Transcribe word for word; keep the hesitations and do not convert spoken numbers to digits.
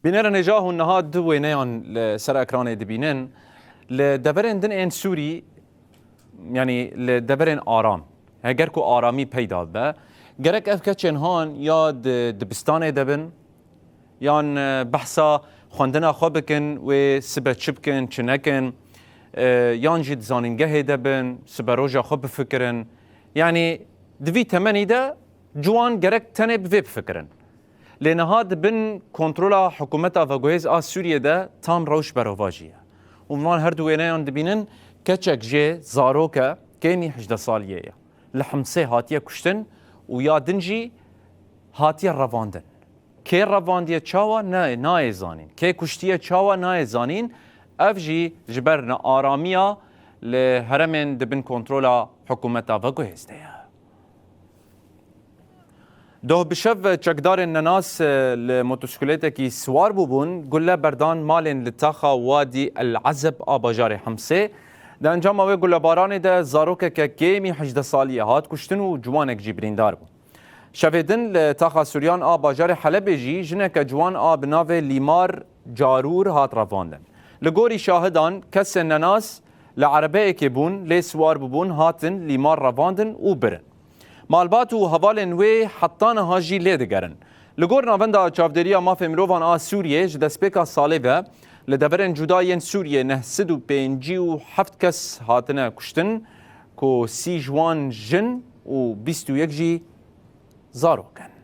Bînerên hêja hûn niha du wêneyan li ser ekranê dibînin. Li deverên din ên Sûrî, yanî li deverên aram, heger ku aramî peyda bibe, gerek ev keçên han ya di dibistanê de bin, yan, e, behsa xwendina xwe bikin, wê sibe çi bikin, çi nekin, e, yan jî di zanîngehê de bin, sibe roja xwe bifikirin. Yanî di vî temenî de ciwan gerek tenê bi vê bifikirin. Lê niha di bin kontrola hikûmeta veguhêz a Sûriyê de tam rewş berovajî ye. Û van her du wêneyan dibînin, keçek jê zarok e, kêmî hejdeh saliyê ye. Li Himsê hatiye kuştin û ya din jî hatiye revandin. Kê revandiye çawa ne, nayê zanîn. Kê kuştiye çawa nayê zanîn. Ev jî ji ber nearamiya li heremên di bin kontrola hikûmeta veguhêz de ye. Doh bi şev çekdarên nenas, e, li motosikletekî siwar bûbûn, gulle berdan malên li taxa Wadî El Ezeb a bajarê Himsê. Di encama wê gullebaranê de zarokeke kêmî hejdeh saliyê hat kuştin û ciwanek jî birîndar bû. Şevê din li taxa Suryan a bajarê Helebê jî jineke ciwan a bi navê Lîmar Carûr hat revandin. Li gorî şahidan, kesên nenas li erebeyekê bûn, lê siwar bûbûn, hatin Lîmar revandin û birin. Malbat û hevalên wê heta niha jî lê digerin. Li gor Navenda Çavdêriya Mafê Mirovan a Sûriyê, ji destpêka salê ve li deverên cuda yên Sûriyê neh sed û pêncî û heft kes hatine kuştin, ku sî ji wan jin û bîst û yek jî zarok in.